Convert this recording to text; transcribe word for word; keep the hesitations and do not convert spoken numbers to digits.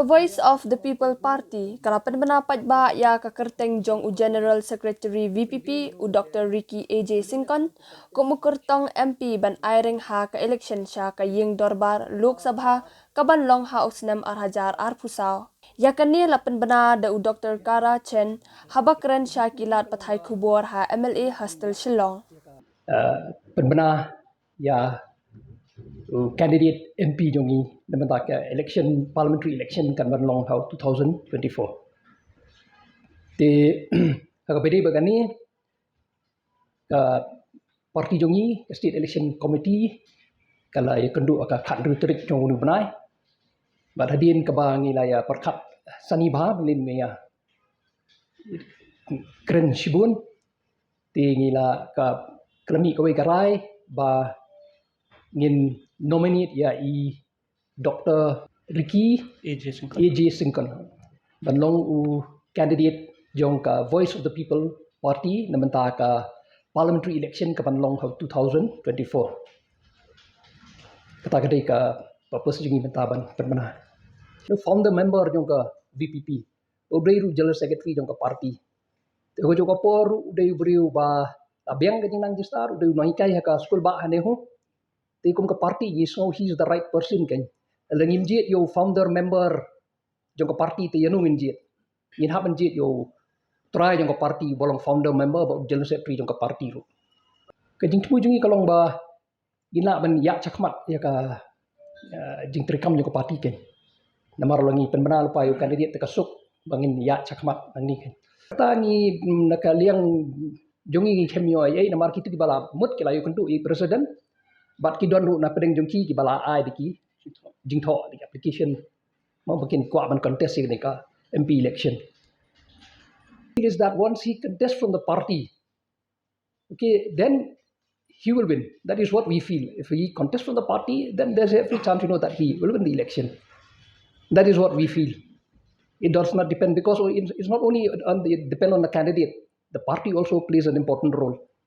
Voice of the People Party ka la pynbna paidbah ïa ka kyrteng jong u General Secretary V P P, u Doctor Ricky A J Syngkon, kum u kyrtong M P ban ai reng ha ka election sha ka ïing dorbar Lok Sabha ka ban long ha u snem ar hajar arphew saw. Ïa kane la pynbna da u Doctor Kara Chen haba kren sha ki lad pathai khubor ha M L A Hostel Shillong. Uh, pynbna ïa u candidate M P jong ngi na bynta ka election, parliamentary election kan ban long ha u two thousand twenty-four. Te ha kaba ïadei bad kane, ka party jong ngi, ka State Election Committee, ka la ïakynduh ha ka khathynriew tarik jong une u bnai. Bad hadien kaba ngi la ïa pyrkhat sani bha, ngi la ïa kren shibun. Te ngi la ka, ka la mih kawei ka rai ba ngin nominate ïa i Doctor Ricky A J Syngkon. A J Syngkon ban long u candidate jong ka Voice of the People Party na bynta ka parliamentary election ka ban long ha u two thousand twenty-four. Kata ka dei ka purpose jong ngi mynta ban pynbna. U founder member jong ka V P P, u dei ruh general secretary jong ka party. Te ka jong ka por ruh u dei u briew ba la biang ka jingnang jingstad, u dei u nonghikai ha ka skul bah ha NEHU. Te kum ka party ngi sngew he is the right person kan. Lada ngim jied ïa u founder member jong ka party te ïano ngin jied? Ngin hap ban jied ïa u trai jong ka party ba long founder member bad general secretary jong ka party ruh. Ka jingthmu jong ngi ka long ba ngin lah ban ïaid shakhmat ïa ka, uh, jingtreikam jong ka party kan. Namar lada ngi pynbna lypa ïa u candidate te ka suk ba ngin ïaid shakhmat nangne kan. Kata ngi, mm, na ka liang jong ngi ngi khlem ïoh ei ei namar kito kiba la mut ki la ïoh kynduh ïa i president bad ki don ruh na pdeng jong ki kiba la ai da ki jingthoh da ki application. Mo ba kin kwah ban contest ïa kane ka M P election. It is that once he contest from the party, okay, then he will win. That is what we feel. If he contest from the party, then there's every chance, you know, that he will win the election. That is what we feel. It does not depend because it's not only on the, depend on the candidate. The party also plays an important role.